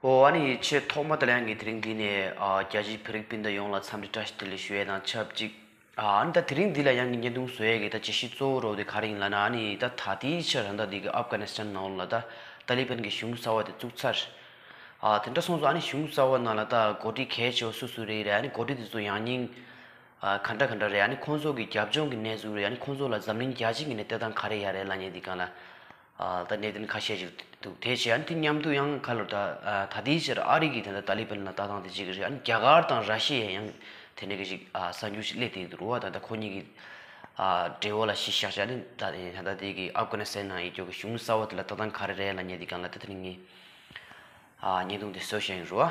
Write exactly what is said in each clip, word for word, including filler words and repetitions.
ཨོ་ཨ་ནི་ཆེས་ཐོག་མ་དེ་ལ་ཡང་ངས་དེ་རིང་འདི་ནས་ཨ་རྒྱ་ཆེའི་བོད་རིགས་སྤུན་ཟླ་ཡོངས་ལ་འཚམས་འདྲི་བཀྲ་ཤིས་བདེ་ལེགས་ཞུ་ཡས་དང་ཆབས་ཅིག་ཨ་ནི་ད་དེ་རིང་འདི་ལ་ཡང་ངས་བརྙན་ཐུང་བཟོ་ཡས་ཀྱི་ད་བྱེད་གཞི་གཙོ་བོ་རོ་དེ་ག་རེ་ཡིན་ལབ་ན། ཨ་ནི་ད་ད་ལྟའི་ཆར་ད་ལྟ་འདི་གི་ཨབ་གྷ་ནི་སི་ཐན་ནང་ལ་ད་ཏཱ་ལི་བན་གྱི་གཞུང་གསར་བ་དེ་བཙུགས་ཚར། ཨ་དེ་འདྲ་སོང་ཙང་ཨ་ནི་གཞུང་གསར་བ་ནང་ལ་ད་འགོ་ཁྲིད་གལ་ཆེ་བ་སུ་སུ་རེད་རེད། ཨ་ནི་འགོ་ཁྲིད་དེ་ཚོ་ཡང་སྙིང་ཨ་ག་འདྲ་ག་འདྲ་རེད། ཨ་ནི་ཁོང་ཚོ་གི་རྒྱབ་ལྗོངས་ཀྱི་གནས་ཚུལ་རེད། ཨ་ནི་ཁོང་ཚོ་ལ་འཛམ་གླིང་རྒྱལ་སྤྱི་གི་ནས་ལྟ་སྟངས་ག་རེ་ཡ་རེད་ལབ་མཁན་འདི་སྒང་ལ་ཨ་ད་གནད་དོན་ཁ་ཤས་ཤིག་འདུག་དེ་བྱས་ཨ་ནི་དེ་མཉམ་དུ་ཡང་ག་ལབ་ད་ཨ་ད་ལྟའི་ཆར་ཨ་རི་གི་ད་ལྟ་ཏཱ་ལི་བན་ལ་ལྟ་སྟངས་དེ་གཅིག་རེད། ཨ་ནི་རྒྱ་གར་དང་ར་ཤི་ཡས་ཡང་དེ་འདྲ་གི་ཅིག་ཨ་གསར་འགྱུར་ཞིག་སླེབས་བསྡད་འདུག་རེད་བ། ད་ལྟ་ཁོ་གཉིས་ཀྱི་ཨ་འབྲེལ་བ་ལ་གཞི་བཞག་བྱས་ཨ་ནི་ད་ད་ལྟ་དེ་གི་ཨབ་གྷ་ནི་སི་ཐན་ནང་ཡོད་རྒྱུ་གི་གཞུང་གསར་བ་དེ་ལ་ལྟ་སྟངས་ག་རེ་རེད་ལབ་མཁན་འདི་སྒང་ལ་ད་དེ་རིང་ངས་ཨ་བརྙན་ཐུང་དེ་བཟོས་བཞག་ཡིན་རེད་བ།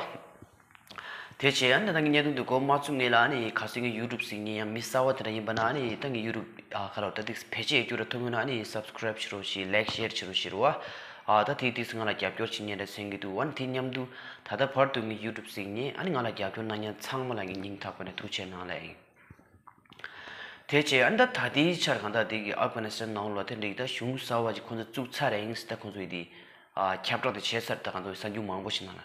དེ་བྱས་ཨ་ནི་ད་ངས་བརྙན་ཐུང་དེ་འགོ་མ་བཙུགས་སྔོན་ལ་ཨ་ནི་གལ་སྲིད་ངའི་ཡུ་ཊུབ་གཟིགས་མཁན་ཡང་མི་གསར་བ་དེ་འདྲ་ཡིན་པ་ན་ཨ་ནི་ད་ངའི་ཡུ་ཊུབ་ཨ་ག་ལབ་ད་ཏིག་བེད་སྤྱོད་རྒྱུ་ར་ཐུབ་ཡོད་ན་ཨ་ནི་སབ་སི་ཀ་རེབ་བྱེད་རོགས་བྱེད། ལའིག་ཤེར་བྱེད་རོགས་བྱེད་རོགས་ཨ། ད་དེ་ཏིག་ང་ལ་རྒྱབ་སྐྱོར་བྱེད་མཁན་འདྲ་མཚོན་གྱི་འདུག་ཨ་ནི་དེ་མཉམ་དུ་ད་ལྟ་བར་དུ་ངའི་ཡུ་ཊུབ་གཟིགས་མཁན་ཨ་ནི་ང་ལ་རྒྱབ་སྐྱོར་གནང་མཁན་ཚང་མ་ལ་ངས་སྙིང་ཐག་པ་ནས་ཐུགས་རྗེ་གནང་ལབ་ཡིན། དེ་བྱས་ཨ་ནི་ད་ད་ལྟའི་ཆར་གང་ལྟར་དེ་གི་ཨབ་གྷ་ནི་སི་ཐན་ནང་ལ་དེ་འདྲའི་ད་གཞུང་གསར་བ་ཅིག་ཁོང་ཚོ་བཙུགས་ཚར་རེད་ཟེར། ད་ཁོང་ཚོ་ཡི་དེ་ཨ་ཁྱབ་བསྒྲགས་དེ་བྱས་ཚར། ད་གང་ཚོ་གསར་འགྱུར་མང་པོ་ཞིག་ནང་ལ་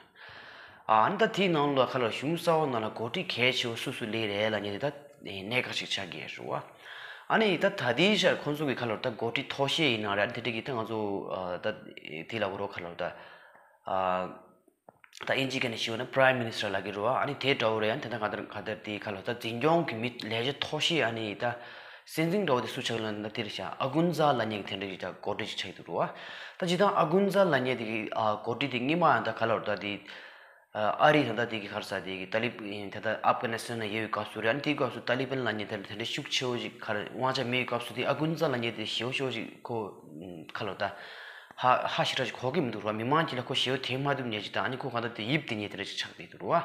ཨ་ནི་ད་དེའི་ནང་ལ་ག་ལ་གཞུང་གསར་བ་ནང་ལ་འགོ་ཁྲིད་གལ་ཆེ་བ་སུ་སུ་སླེབས་རེད་ལབ་མཁན་དེ་ད་གནད་འགག་ཞིག་ཆགས་ཀྱི་ཡོད་རེད་བ། ཨ་ནི་ད་ད་ལྟའི་ཆར་ཁོང་ཚོ་གི་ག་ལ་ད་འགོ་ཁྲིད་མཐོ་ཤོས་ཡིན་ན་རེད། ཨ་ནི་དེ་འདྲ་གི་ད་ང་ཚོ་ཨ་ད་དེ་ལ་འོ་རོ་ག་ལ་ད་ཨ། ད་ཨིན་ཇི་སྐད་ནས་ཞུས་པ་ན་Prime Minister ལབ་ཀྱི་རེད་བ། ཨ་ནི་དེ་འདྲ་བོ་རེད། ཨ་ནི་དེ་ད་ག་དར་ག་དར་དེ་ག་ལ་ད་འཛིན་སྐྱོང་གི་མི་ལས་བྱེད་མཐོ་ཤོས་ཨ་ནི་ད་སྲིད་འཛིན་འདྲ་བོ་དེ་སུ་ཆགས་ལབ་ན་དེ་རེད་ཤག་ཨ་ཀུན་ཛ་ལབ་མཁན་གྱི་དེ་འདྲ་གི་ད་འགོ་ཁྲིད་ཅིག་ཆགས་ཀྱི་འདུག་རེད་བ། ད་ཇི་ལྟར་ཨ་ཀུན་ཛ་ལབ་མཁན་དེ་གི་ཨ་འགོ་ཁྲིད་དེ་སྔོན་མ་ཡང་ད་ག་ལ་ད་དེ་ཨ་རི་ད་ད་དེ་གི་ག་རེ་ཟེར་དེ་གི་ཏཱ་ལི་ད་ད་ཨབ་གྷ་ནི་སི་ཐན་ན་ཡོད་པའི་སྐབས་སུ་རེད། ཨ་ནི་དེའི་སྐབས་སུ་ཏཱ་ལི་བན་ལབ་མཁན་དེ་འདྲ་དེ་འདྲ་ཤུགས་ཆེ་བོ་ཞིག་ག་རེ་དབང་ཆ་མེད་པའི་སྐབས་སུ་དེ་ཨ་ཀུན་ཛ་ལབ་མཁན་དེ་ཞེ་བོ་ཞེ་བོ་ཞིག་ཁོ་ག་ལ་ད། ཧ་ཧ་ཞེ་དྲག་ཅིག་གོ་གི་མི་འདུག་ར། མི་མང་གཅིག་ལ་ཁོ་ཞེ་པོ་དེ་མ་ཐུབ་ནས་ཅིག་ད་ཨ་ནི་ཁོ་གང་ལྟར་དེ་ཡིབ་དེ་ཉེ་དེ་འདྲ་ཅིག་ཆགས་བསྡད་འདུག་ར།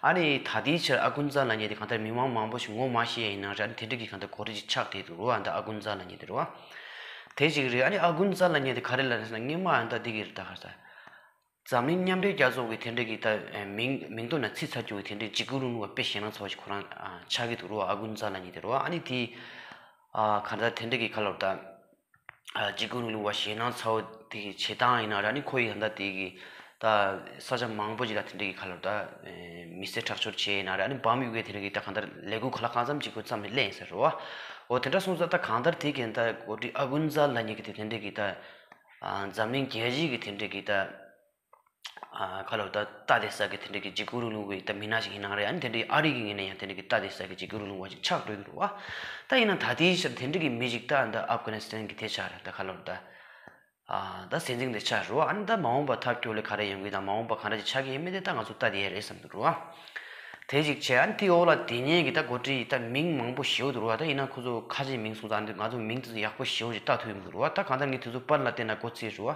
ཨ་ནི་ད་ལྟའི་ཆར་ཨ་ཀུན་ཛ་ལབ་མཁན་དེ་གང་ལྟར་མི་མང་མང་པོ་ཞིག་ངོ་མ་ཤེས་ཡིན་ན་ར། ཨ་ནི་དེ་འདྲ་གི་གང་ལྟར་གོ་སྒྲིག་ཅིག་ཆགས་བསྡད་འདུག་ར། ཨ་ནི་ད་ཨ་ཀུན་ཛ་ལབ་མཁན་དེ་ར། དེ་ཅིག་རེད། ཨ་ནི་ཨ་ཀུན་ཛ་ལབ་མཁན་དེ་ག་རེ་ལབ་ན་སྔོན་མ་ཨ་ནི་ད་འདི་གི་རེད། ད་ག་རེ་ཟ། འཛམ་གླིང་མཉམ་འབྲེལ་རྒྱལ་ཚོགས་ཀྱི་དེ་འདྲ་གི་ད་མིང་མིང་ཐོག་ནས་ཚིག་ཚར་རྒྱུ་གི་དེ་འདྲའི་འཇིགས་སྐུལ་རིང་ལུགས་པ་དཔེ་ཞེད་སྣང་ཚ་བ་ཞིག་ཁོ་རང་ཆགས་ཀྱི་འདུག་ར། ཨ་ཀུན་ཛ་ལབ་མཁན་དེ་ར། ཨ་ནི་དེ་ཨ་གང་ལྟར་དེ་འདྲ་གི་ག་ལ་ད། ཨ་འཇིགས་སྐུལ་རིང་ལུགས་པ་ཞེད་སྣང་ཚ་བོ་དེ་གི་བྱེད་སྟངས་ཡིན་ན་ར། ཨ་ནི་ཁོ་ཡི་ད་ལྟ་དེ་གི་ད་ས་ཆ་མང་པོ་ཅིག་ལ་དེ་འདྲ་གི་ག་ལ་ད་མི་སེར་དྲག་སྤྱོད་བྱས་ཡིན་ན་ར། ཨ་ནི་བམ་གཡུག་གི་དེ་འདྲ་གི་ད་གང་ལྟར་ལས་འགུལ་ག་ལ་གང་འཚམ་ཅིག་ཁོ་བརྩམས་ནས་སླེབས་ཡིན་ཟེར་རོ། འོ་དེ་འདྲ་སོང་ཙང་ད་གང་ལྟར་དེ་གི་ད་འགོ་ཁྲིད་ཨ་ཀུན་ཛ་ལབ་མཁན་གི་དེ་དེ་འདྲ་གི་ད་ཨ་འཛམ་གླིང་རྒྱལ་སྤྱིའི་གི་དེ་འདྲ་གི་ད། ཨ་ཁ་ལོ་ད་ལྟ་དེ་ས་གི་དེ་འདྲ་གི་འཇིགས་སྐུལ་རིང་ལུགས་པའི་ད་མི་སྣ་ཞིག་ཡིན་ནའང་རེད། ཨ་ནི་དེ་འདྲའི་ཨ་རི་གི་ངོས་ནས་ཡང་དེ་འདྲ་གི་ལྟ་དེ་ས་གི་འཇིགས་སྐུལ་རིང་ལུགས་པ་ཞིག་ཆགས་འགྲོ་གི་འདུག་བ། ད་ཡིན་ན་ད་ལྟའི་ཆར་དེ་འདྲ་གི་མི་ཞིག་ད་ད་ཨབ་གྷ་ནི་སི་ཐན་གི་དེ་ཆགས་རེད། ད་ཁ་ལོ་ད་ཨ་ད་སྲིད་འཛིན་དེ་ཆགས་རེད་བ། ཨ་ནི་ད་མ་འོངས་པ་ཐབས་སྐྱོ་ལེ་ག་རེ་ཡོང་གི་དང་མ་འོངས་པ་ག་འདྲ་ཅིག་ཆགས་ཀྱི་ཡིན་མིན་དེ་ད་ང་ཚོ་ལྟ་དེ་ཡས་རེད་བསམ་འདུག་རེད་བ། དེ་ཞིག་བྱས། ཨ་ནི་དེའི་འོག་ལ་དེ་ཉིད་ཀྱི་ད་འགོ་ཁྲིད་ད་མིང་མང་པོ་ཞེ་པོ་འདུག་རེད་བ། ད་ཡིན་ན་ཁོ་ཚོ་ཁ་ཆེའི་མིང་སོང་ཙང་ང་ཚོ་མིང་དེ་ཚོ་ཡག་པོ་ཞེ་པོ་ཞིག་ལྟ་ཐུབ་ཡོད་མི་འདུག་རེད་བ། ད་གང་ལྟར་ངས་དེ་ཚོ་པར་ལ་བལྟས་ན་གོ་ཚིག་རེད་བ།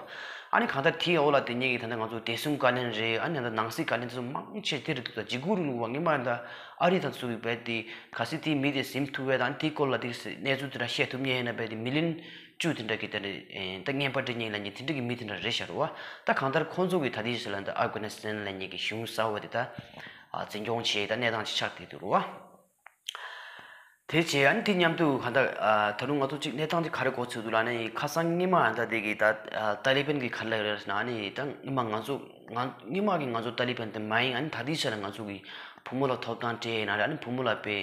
ཨ་ནི་གང་ལྟར་དེའི་འོག་ལ་དེ་ཉིད་ཀྱི་ད་ལྟ་ང་ཚོ་བདེ་སྲུང་བཀའ་བློན་རེད། ཨ་ནི་ད་ནང་སྲིད་བཀའ་བློན་དེ་ཚོ་མང་ཆེ་དེ་རེད་འདུག་ད་འཇིགས་སྐུལ་རིང་ལུགས་པ་སྔོན་མ་ད་ཨ་རི་དང་ཚུགས་པའི་དེ་གལ་སྲིད་དེའི་མི་དེ་ཟིན་ཐུབ་པ་དང་དེའི་སྐོར་ལ་དེ་གནས་ཚུལ་དེ་འདྲ་བཤད་ཐུབ་མཁན་ཡིན་ན་བས་དེ་མི་ལོན་བཅུ་དེ་འདྲ་གི་དེ་འདྲ་ད་རྔན་པ་སྤྲད་མཁན་ལབ་མཁན་དེ་འདྲ་གི་མི་དེ་འདྲ་རེད་ཤག་རེད་བ། ད་གང་ལྟར་ཁོང་ཚོ་གི་ད་ལྟའི་ཆར་ལ་ད་ཨབ་གྷ་ནི་སི་ཐན་ལབ་མཁན་གྱི་གཞུང་གསར་བ་དེ་ད་འཛིན་སྐྱོང་བྱེད་ད་གནས་སྟངས་ཅིག་ཆགས་བསྡད་འདུག་རེད་བ། དེ་བྱས་ཨ་ནི་དེ་མཉམ་དུ་གང་ལྟར་ཨ་ད་རུང་ང་ཚོ་གཅིག་གནས་སྟངས་དེ་ག་རེ་གོ་ཚོད་འདུག་ལབ་ན། ཁ་སང་སྔོན་མ་ཨ་ད་དེ་གི་ད་ཨ་ཏཱ་ལི་བན་གི་ག་རེ་ལབ་རེད་ཟེར་ན། ཨ་ནི་ད་སྔོན་མ་ང་ཚོ་ང་སྔོན་མ་གི་ང་ཚོ་ཏཱ་ལི་བན་དེ་མ་ཡིན། ཨ་ནི་ད་ལྟའི་ཆར་ང་ཚོ་གི་བུ་མོ་ལ་ཐོབ་ཐང་སྤྲད་ཡིན་ན་རེད། ཨ་ནི་བུ་མོ་ལ་དཔེ་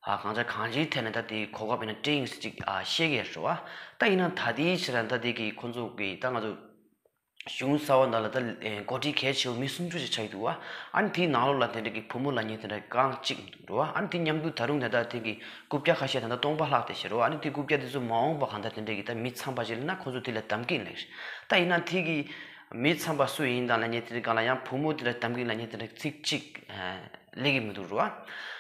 ཨ་གང་ལྟར་གང་ཅིའི་ཐད་ནས་ད་དེ་གོ་སྐབས་ཡིན་ན་སྤྲད་ཡིན་ཟེར་ཅིག་ཨ་བཤད་ཀྱི་ཡོད་རེད་བ། ད་ཡིན་ན་ད་ལྟའི་ཆར་ད་དེ་གི་ཁོང་ཚོ་གི་ད་ང་ཚོ་གཞུང་གསར་བ་ནང་ལ་ད་ཨེ་འགོ་ཁྲིད་གལ་ཆེ་བོ་མི་སུམ་ཅུ་ཞིག་ཆགས་ཀྱི་འདུག་བ། ཨ་ནི་དེའི་ནང་ལོགས་ལ་དེ་འདྲ་གི་བུ་མོ་ལབ་མཁན་དེ་འདྲ་རྐང་གཅིག་འདུག་རེད་བ། ཨ་ནི་དེ་མཉམ་དུ་ད་རུང་ད་ལྟ་དེ་གི་རྐུབ་བཀྱག་ཁ་ཤས་ད་ལྟ་སྟོང་པ་ལྷག་བསྡད་ཤག་རེད་བ། ཨ་ནི་དེ་རྐུབ་བཀྱག་དེ་ཚོ་མ་འོངས་པ་གང་ལྟར་དེ་འདྲ་གི་ད་མི་ཚངས་པ་ཞིག་སླེབས་ན་ཁོ་ཚོ་དེ་ལ་དམ་གི་ལབ་ཀྱི་རེད། ད་ཡིན་ན་དེ་གི་མི་ཚངས་པ་སུ་ཡིན་དང་ལབ་མཁན་དེ་འདྲ་སྒང་ལ་ཡང་བུ་མོ་དེ་ལ་དམ་གི་ལབ་མཁན་དེ་འདྲ་ཚིག་གཅིག་ཨ་སླེབས་ཀྱི་མི་འདུག་རེད་བ།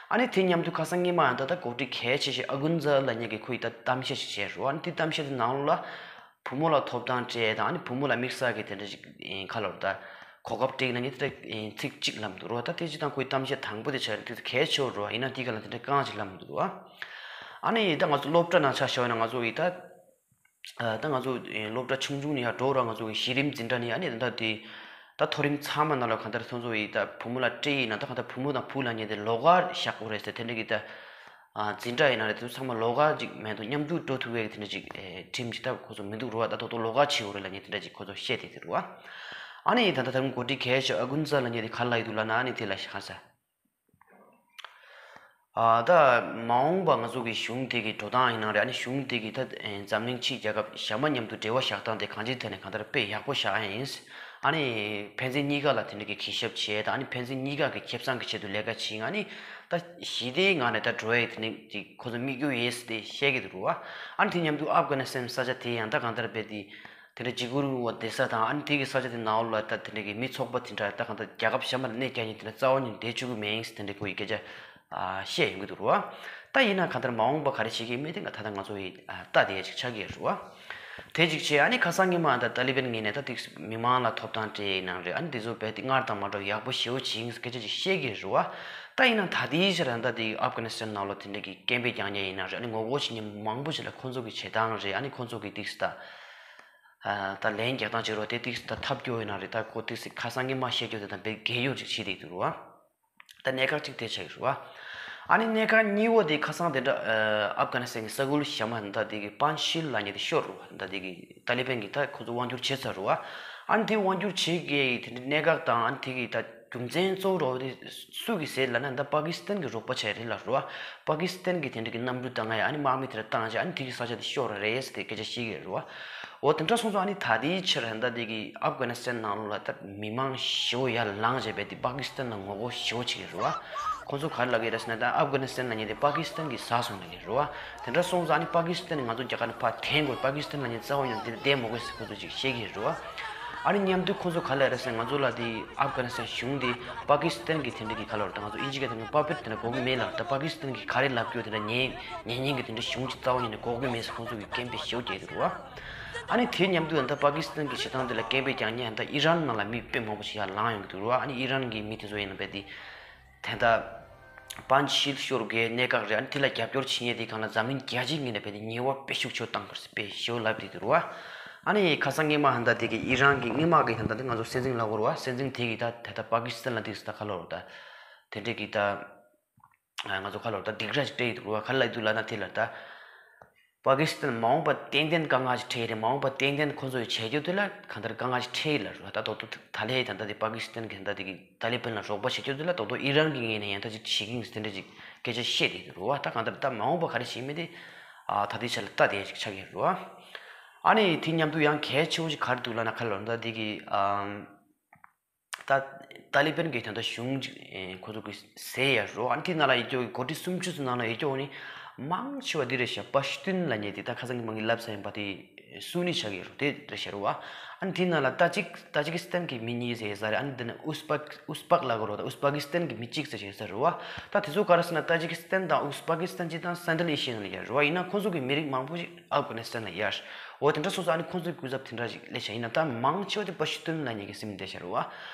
ཨ་ནི་དེ་མཉམ་དུ་ཁ་སང་སྔོན་མ་ཡང་ད་ལྟ་འགོ་ཁྲིད་གལ་ཆེ་ཤོས་ཨ་ཀུན་ཛ་ལབ་མཁན་གྱི་ཁོ་ཡི་ད་གཏམ་བཤད་ཞིག་བྱས་རེད་བ། ཨ་ནི་དེ་གཏམ་བཤད་དེ་ནང་ལོགས་ལ་བུ་མོ་ལ་ཐོབ་ཐང་སྤྲད་དང་། ཨ་ནི་བུ་མོ་ལ་དམིགས་བསལ་གྱི་དེ་འདྲ་ཞིག་ཨེ་ཁ་ལོར་ད་གོ་སྐབས་སྤྲད་ན་ནི་དེ་འདྲ་ཨེ་ཚིག་གཅིག་ལབ་འདུག་རོ། ད་དེ་ཅི་དང་ཁོའི་གཏམ་བཤད་དང་པོ་དེ་ཆགས་དེ་གལ་ཆེ་བོ་རོ། ཡིན་ན་དེ་ག་ལ་དེ་འདྲ་རྐང་ཅིག་ལབ་འདུག་རོ། ཨ་ནི་ད་ང་ཚོ་སློབ་གྲྭ་ནང་ཆ་བཞག་ན་ང་ཚོ་ཡི་ད་ད་ང་ཚོ་ཨེ་སློབ་གྲྭ་ཆུང་ཆུང་ནས་ཡར་འགྲོ་ར་ང་ཚོ་གི་གཞི་རིམ་འཛིན་གྲྭ་ནས་ཨ་ནི་ད་དེ་ད་མཐོ་རིམ་ཚང་མ་ནང་ལ་གང་ལྟར་ཁོང་ཚོ་ཡི་ད་བུ་མོ་ལ་སྤྲད་ཡིན་ན་ད་གང་ལྟར་བུ་མོ་དང་བུ་ལབ་མཁན་དེ་ལོགས་ཀ་བཞག་དགོས་རེད་ཟེར། དེ་འདྲ་གི་ད། ཨ་འཛིན་གྲྭ་ཡིན་ན་རེད། དེ་ཚོ་ཚང་མ་ལོགས་ཀ་ཅིག་མེད་དུ་མཉམ་དུ་འགྲོ་ཐུབ་པའི་དེ་འདྲ་ཅིག་ཨེ་ཁྲིམས་ཅིག་ད་ཁོ་ཚོ་མི་འདུག་རོ། ད་ཐོག་ཐོག་ལོགས་ཀ་བྱེད་འོ་རེད་ལབ་མཁན་དེ་འདྲ་ཅིག་ཁོ་ཚོ་བཤད་དེ་དེ་རོ། ཨ་ནི་ད་ལྟ་ད་རུང་འགོ་ཁྲིད་གལ་ཆེ་ཨ་གུན་ཛ་ལབ་མཁན་དེ་ག་རེ་ལབ་ཀྱི་འདུག་ལབ་ན། ཨ་ནི་དེ་ལ་ཤ་ཚ། ཨ་ད་མ་འོངས་པ་ང་ཚོ་གི་གཞུང་དེ་གི་འགྲོ་སྟངས་ཡིན་ན་རེད། ཨ་ནི་གཞུང་དེ་གི་ད་འཛམ་གླིང་ཕྱི་རྒྱལ་ཁབ་གཞན་པ་མཉམ་དུ་འབྲེལ་བ་བཞག་སྟངས་དེ་གང་ཅིའི་ཐད་ནས་གང་ལྟར་དཔེ་ཡག་པོ་བཞག་ཡ་ཡིན། ཨ་ནི་ཕན་ཚུན་གཉིས་ཀ་ལ་དེ་འདྲ་གི་གུས་ཞབས་བྱས་དང་། ཨ་ནི་ཕན་ཚུན་གཉིས་ཀ་གི་ཁེ་བཟང་གི་ཆེད་དུ་ལས་ཀ་བྱེད། ཨ་ནི་ད་ཞི་བདེའི་ངང་ནས་ད་འགྲོ་ཡ་དེ་འདྲ་གི་ཁོ་ཚོ་དམིགས་ཡུལ་ཡིན་ཟེར་ཏེ་བཤད་ཀྱི་འདུག་རེད་བ། ཨ་ནི་དེ་མཉམ་དུ་ཨབ་གྷ་ནི་སི་ཐན་ས་ཆ་དེ་ཡང་ད་གང་ལྟར་རྦད་དེ་དེ་འདྲ་འཇིགས་སྐུལ་རིང་ལུགས་པ་བསྡད་ས་དང་། ཨ་ནི་དེ་གི་ས་ཆ་དེ་ནང་ལོགས་ལ་ད་དེ་འདྲ་གི་མི་ཚོགས་པ་དེ་འདྲ་ད་གང་ལྟར་རྒྱལ་ཁབ་གཞན་པ་ལ་གནས་རྒྱག་མཁན་དེ་འདྲ་རྩ་བ་ཉིད་ནས་བསྡད་བཅུག་གི་མེད་ཟེར་དེ་འདྲ་ཁོ་ཡི་སྐད་ཆ་ཨ་བཤད་ཡོང་གི་འདུག་རེད་བ། ད་ཡིན་ན་གང་ལྟར་མ་འོངས་པ་ག་རེ་བྱེད་ཀྱི་ཡིན་མིན་དེ་ད་ལྟ་ང་ཚོ་ཡི་ཨ་ལྟ་བསྡད་ཡ་ཅིག་ཆགས་ཀྱི་ཡོད་རེད་བ། དེ་གཅིག་བྱས། ཨ་ནི་ཁ་སང་ཉི་མ་ད་ཏཱ་ལི་བན་ངོས་ནས་ད་ཏིག་མི་མང་ལ་ཐོབ་ཐང་སྤྲད་ཡིན་ནའང་རེད། ཨ་ནི་དེ་ཚོ་རྦད་དེ་སྔར་དང་མ་འདྲ་བ་ཡག་པོ་ཞེ་པོ་བྱེད་ཀྱི་ཡིན་ཟེར་སྐད་ཆ་ཅིག་བཤད་ཀྱི་རེད་བ། ད་ཡིན་ན་ད་ལྟའི་ཆར་ད་ལྟ་དེ་ཨབ་གྷ་ནི་སི་ཐན་ནང་ལོགས་དེ་འདྲ་གི་སྐད་འབོད་རྒྱག་མཁན་ཡིན་ནའང་རེད། ཨ་ནི་ངོ་རྒོལ་བྱེད་མཁན་མང་པོ་ཞིག་ལ་ཁོང་ཚོ་གི་བྱེད་སྟངས་རེད། ཨ་ནི་ཁོང་ཚོ་གི་ཏིག་ད་ད་ལན་རྒྱག་སྟངས་བྱེད་རོགས་དེ་ཏིག་ད་ཐབས་སྐྱོ་ཡིན་ན་རེད། ད་ཁོ་ཏིག་ཁ་སང་ཉི་མ་བཤད་རྒྱུ་དེ་དང་རྦད་དེ་འགལ་ཡོད་ཅིག་བྱེད་བསྡད་འདུག་རེད་བ། ད་གནད་འགག་གཅིག་དེ་ཆགས་ཀྱི་རེད་བ། ཨ་ནི་གནད་འགག་གཉིས་པ་དེ་ཁ་སང་དེ་འདྲ་ཨ་ཨབ་གྷ་ནི་སི་ཐན་གྱི་ས་ཁུལ་གཞན་པ་ད་དེ་གི་པན་ཇ་ཤིལ་ལབ་མཁན་དེ་ཤོར་རེད་བ། ད་དེ་གི་ཏཱ་ལི་བན་གྱིས་ད་ཁོ་ཚོ་དབང་བསྒྱུར་བྱས་ཚར་རེད་བ། ཨ་ནི་དེ་དབང་བསྒྱུར་བྱེད་མཁན་དེ་འདྲ་གནད་འགག་དང་། ཨ་ནི་དེ་གི་ད་རྒྱུ་མཚན་གཙོ་བོ་རེད་བ། དེ་སུ་གིས་ཟེར་ལབ་ན་ད་པ་ཀི་སི་ཐན་གྱི་རོགས་པ་བྱས་རེད་ལབ་རེད་བ། པ་ཀི་སི་ཐན་གྱིས་དེ་འདྲ་གི་གནམ་གྲུ་བཏང་ཡ། ཨ་ནི་དམག་མི་དེ་འདྲ་བཏང་བྱས། ཨ་ནི་དེ་གི་ས་ཆ་དེ་ཤོར་རེད་ཟེར་དེ་སྐད་ཆ་བཤད་ཀྱི་རེད་བ། འོ་དེ་འདྲ་སོང་ཙང་ཨ་ནི་ད་ལྟའི་ཆར་ད་དེ་གི་ཨབ་གྷ་ནི་སི་ཐན་ནང་ལོགས་ལ་ད་མི་མང་ཞེ་པོ་ཡར་ལངས་བྱས་རྦད་དེ་པ་ཀི་སི་ཐན་ལ་ངོ་རྒོལ་ཞེ་པོ་བྱེད་ཀྱི་རེད་བ། ཁོང་ཚོ་ག་རེ་ལབ་ཀྱི་རེད་ཟེར་ན། ད་ཨབ་གྷ་ནི་སི་ཐན་ལབ་མཁན་དེ་པ་ཀི་སི་ཐན་གྱིས་ཟ་སོང་ལབ་ཀྱི་རེད་བ། དེ་འདྲ་སོང་ཙང་ཨ་ནི་པ་ཀི་སི་ཐན་ནི་ང་ཚོ་རྒྱ་གར་ནས་ཕར་འཐེན་དགོས། པ་ཀི་སི་ཐན་ལབ་མཁན་རྩ་བ་ཉིད་ནས་འདིར་བསྡད་མི་དགོས་ཟེར་ཁོང་ཚོ་ཅིག་བཤད་ཀྱི་རེད་བ། ཨ་ནི་མཉམ་དུ་ཁོང་ཚོ་ག་རེ་ལབ་རེད་ཟེར་ན། ང་ཚོ་ལ་དེ་ཨབ་གྷ་ནི་སི་ཐན་གཞུང་དེ་པ་ཀི་སི་ཐན་གྱི་དེ་འདྲ་གི་ག་རེ་ལབ་རེད། ད་ང་ཚོ་ཨིན་ཇི་སྐད་ཐོག་ནས་པ་པེཊ་དེ་འདྲ་དགོས་ཀྱི་མེད་ལབ། ད་པ་ཀི་སི་ཐན་གྱིས་ག་རེ་ལབ་ཀྱི་ཡོད་དེ་འདྲ་ཉན་ཉན་མཁན་གྱི་དེ་འདྲ་གཞུང་ཅིག་རྩ་བ་ཉིད་ནས་དགོས་ཀྱི་མེད་ཟེར་ཁོང་ཚོ་གིས་སྐད་འབོད་ཞེ་པོ་རྒྱག་གི་འདུག་བ། ཨ་ནི་དེ་མཉམ་དུ་ད་པ་ཀི་སི་ཐན་གྱི་བྱེད་སྟངས་དེ་ལ་སྐད་འབོད་རྒྱག་མཁན་ད་ཨི་རན་ནང་ལ་མི་དཔེ་མང་པོ་ཞིག་ཡར་ལངས་ཡོང་གི་འདུག་རེད་བ། ཨ་ནི་ཨི་རན་གྱི་མི་དེ་ཚོ་ཡིན་ན་རྦད་དེ་ད་ལྟ་པན་ཇ་ཤིལ་ཤོར་དགོས་གནད་འགག་རེད། ཨ་ནི་དེ་ལ་རྒྱབ་སྐྱོར་བྱེད་མཁན་དེ་སྒང་ལ་འཛམ་གླིང་རྒྱལ་སྤྱིའི་ངོས་ནས་རྦད་དེ་ཉེས་པ་དཔེ་ཤུགས་ཆེ་བཏང་དགོས་ཟེར་དཔེ་ཞེ་པོ་ལབ་བསྡད་འདུག་རེད་བ། ཨ་ནི་ཁ་སང་སྔོན་མ་ད་ལྟ་དེ་གི་ཨི་རན་གྱི་སྔོན་མ་གི་ད་ལྟ་དེ་ང་ཚོ་སྲིད་འཛིན་ལབ་དགོས་རེད་བ། སྲིད་འཛིན་དེ་གིས་ད་ད་ལྟ་པ་ཀི་སི་ཐན་ལ་དེ་ད་ག་རེ་ལབ་རེད། ད་དེ་འདྲ་གི་ད་ང་ཚོ་ག་རེ་ལབ་རེད། ད་སྡིགས་ར་ཅིག་སྤྲད་ཡོད་འདུག་རེད་བ། ག་རེ་ལབ་འདུག་ལབ་ན་དེ་ལ་ད་པ་ཀི་སི་ཐན་མ་འོངས་པ་ཏན་ཏན་དཀའ་ངལ་ཅིག་འཕྲད་ཀྱི་རེད། མ་འོངས་པ་ཏན་ཏན་ཁོང་ཚོ་ཡི་བྱེད་རྒྱུ་དེ་ལ་གང་ལྟར་དཀའ་ངལ་ཅིག་འཕྲད་ཀྱི་ལབ་རེད་བ། ད་རྡོག་རྡོག་ད་ལན་ད་ལྟ་དེ་པ་ཀི་སི་ཐན་གྱི་ད་ལྟ་དེ་གི་ཏཱ་ལི་བན་ལ་རོགས་པ་བྱེད་རྒྱུ་དེ་ལ་རྡོག་རྡོག་ཨི་རན་གྱི་ངོས་ནས་ཡང་ད་ཅིག་བྱེད་ཀྱི་ཡིན་ཟེར་དེ་འདྲ་ཅིག་སྐད་ཆ་བཤད་བསྡད་འདུག་རེད་བ། ད་གང་ལྟར་ད་མ་འོངས་པ་ག་རེ་བྱེད་མིན་དེ་ཨ་ད་ལྟའི་ཆ་ལ་ལྟ་བསྡད་ཡ་ཅིག་ཆགས་ཀྱི་ཡོད་རེད་བ། ཨ་ནི་དེ་མཉམ་དུ་ཡང་གལ་ཆེ་བོ་ཅིག་ག་རེ་འདུག་ལབ་ན། ག་རེ་ལབ་རེད། ད་དེ་གི་ཨམ། ད་ཏཱ་ལི་བན་གྱི་ད་ལྟ་གཞུང་ཅིག་ཨེ་ཁོ་ཚོ་གི་ཟེར་ཡ་རོ། ཨ་ནི་དེ་ནང་ལ་ཡོད་རྒྱུ་གི་འགོ་ཁྲིད་སུམ་ཅུ་ཙམ་ནང་ལ་ཡོད་རྒྱུ་ནི་མང་ཆེ་བ་འདི་རེད་ཤག་པ་ཤུ་ཏུན་ལབ་མཁན་དེ་ད་ཁ་སང་གི་མ་གི་ལབ་ཚར་ཡིན་པ། དེ་སུ་ནི་ཆགས་ཀྱི་རོ། དེ་རེད་ཤག་རོ་བ། ཨ་ནི་དེ་ནང་ལ་ཏཱ་ཅིག་ཏཱ་ཅི་ཀི་སི་ཐན་གྱི་མི་གཉིས་ཟེར་ཡོད་ས་རེད། ཨ་ནི་དེ་ནས་ཨུ་སི་པ་ཨུ་སི་པག་ལབ་གི་རོ། ད་ཨུ་སི་པ་ཀི་སི་ཐན་གྱི་མི་གཅིག་ཟེར་ཡོད་ས་རོ་བ། ད་དེ་ཚོ་ག་རེ་ཟེར་ན་ཏཱ་ཅི་ཀི་སི་ཐན་དང་ཨུ་སི་པ་ཀི་སི་ཐན་གཅིག་དང་སེན་ཊ་རལ་ཨེ་ཤི་ཡ་ནང་ལ་ཡོད་རོ་བ། ཡིན་ན་ཁོང་ཚོ་གི་མི་རིགས་མང་པོ་ཞིག་ཨབ་གྷ་ནི་སི་ཐན་ལ་ཡོད། འོ་དེ་འདྲ་སོང་ཙང་ཨ་ནི་ཁོང་ཚོའི་སྐུ་ཚབ་དེ་འདྲ་ཞིག་སླེབས་ཤག་ཡིན་ན་ད་མང་ཆེ་བ་དེ་པ་ཤུ་ཏུན་ལབ་མཁན་གྱི་སེམས་བསྡད་ཤག་རེད་བ།